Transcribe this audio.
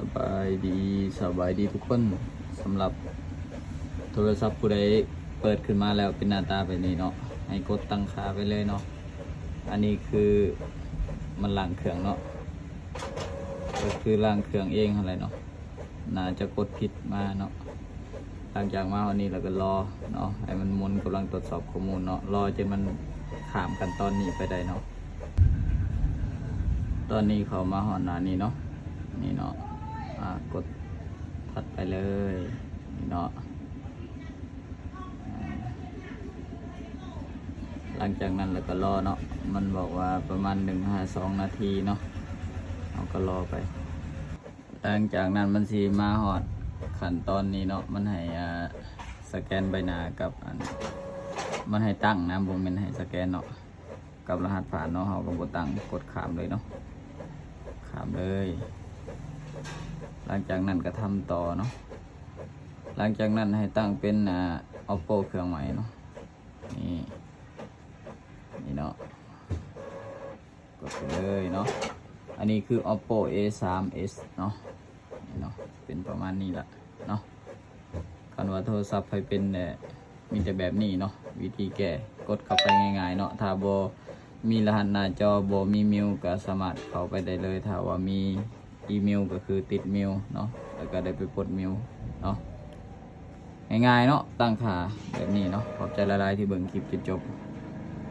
ສະບາຍດີ ສະບາຍດີທຸກຄົນ. ສຳລັບໂທລະສັບຜູ້ໃດເປີດຂຶ້ນມາແລ້ວເປັນໜ້າຕາແບບນີ້ເນາະ ໃຫ້ກົດຕັ້ງຄ່າໄປເລີຍເນາະ. ອັນນີ້ຄືມັນລ້າງເຄື່ອງເນາະ ກໍຄືລ້າງເຄື່ອງເອງຫັ້ນແຫຼະເນາະ. ໜ້າຈະກົດຜິດມາເນາະ. ຫຼັງຈາກມາຮອດນີ້ແລ້ວກໍລໍເນາະ ໃຫ້ມັນໝູນກຳລັງຕວດສອບຂໍ້ມູນເນາະ ລໍຈົນມັນຂ້າມຂັ້ນຕອນນີ້ໄປໄດ້ເນາະ. ຕອນນີ້ເຂົ້າມາຮອດໜ້ານີ້ເນາະ ນີ້ເນາະ ອາ ກົດຖັດໄປເລີຍ ນີ້ເນາະ. ອາ ຫຼັງຈາກນັ້ນແລ້ວກໍລໍເນາະ ມັນບອກວ່າປະມານໜຶ່ງຫາສອງນາທີເນາະ ເຮົາກໍລໍໄປ. ຫຼັງຈາກນັ້ນມັນຊິມາຮອດຂັ້ນຕອນນີ້ເນາະ ມັນໃຫ້ ອາ ສະແກນໃບໜ້າກັບອັນ ມັນໃຫ້ຕັ້ງນະ ບໍ່ແມ່ນໃຫ້ສະແກນເນາະ ກັບລະຫັດຜ່ານເນາະ. ເຮົາກໍບໍ່ຕັ້ງ ກົດຂ້າມເລີຍເນາະ ຂ້າມເລີຍ. ຫຼັງຈາກນັ້ນກໍທຳຕໍ່ເນາະ. ຫຼັງຈາກນັ້ນໃຫ້ຕັ້ງເປັນ ອາ Oppo ເຄື່ອງໃໝ່ເນາະ ນີ້ ນີ້ເນາະ ກົດໄປເລີຍເນາະ. ອັນນີ້ຄື Oppo A ສາມ S ເນາະ ນີ້ເນາະ ເປັນປະມານນີ້ລະເນາະ. ຄັນວ່າໂທລະສັບໃຜເປັນແດ່ ມີແຕ່ແບບນີ້ເນາະ ວິທີແກ້ ກົດເຂົ້າໄປງ່າຍໆເນາະ. ຖ້າບໍ່ມີລະຫັດໜ້າຈໍ ບໍ່ມີມິວ ກໍສາມາດເຂົ້າໄປໄດ້ເລີຍ. ຖ້າວ່າມີອີເມວ ກໍຄືຕິດມິວເນາະ ແລ້ວກໍໄດ້ໄປປົດມິວເນາະ. ງ່າຍໆເນາະ ຕັ້ງຄ່າແບບນີ້ເນາະ. ຂອບໃຈຫຼາຍໆທີ່ເບິ່ງຄລິບຈົນຈົບ.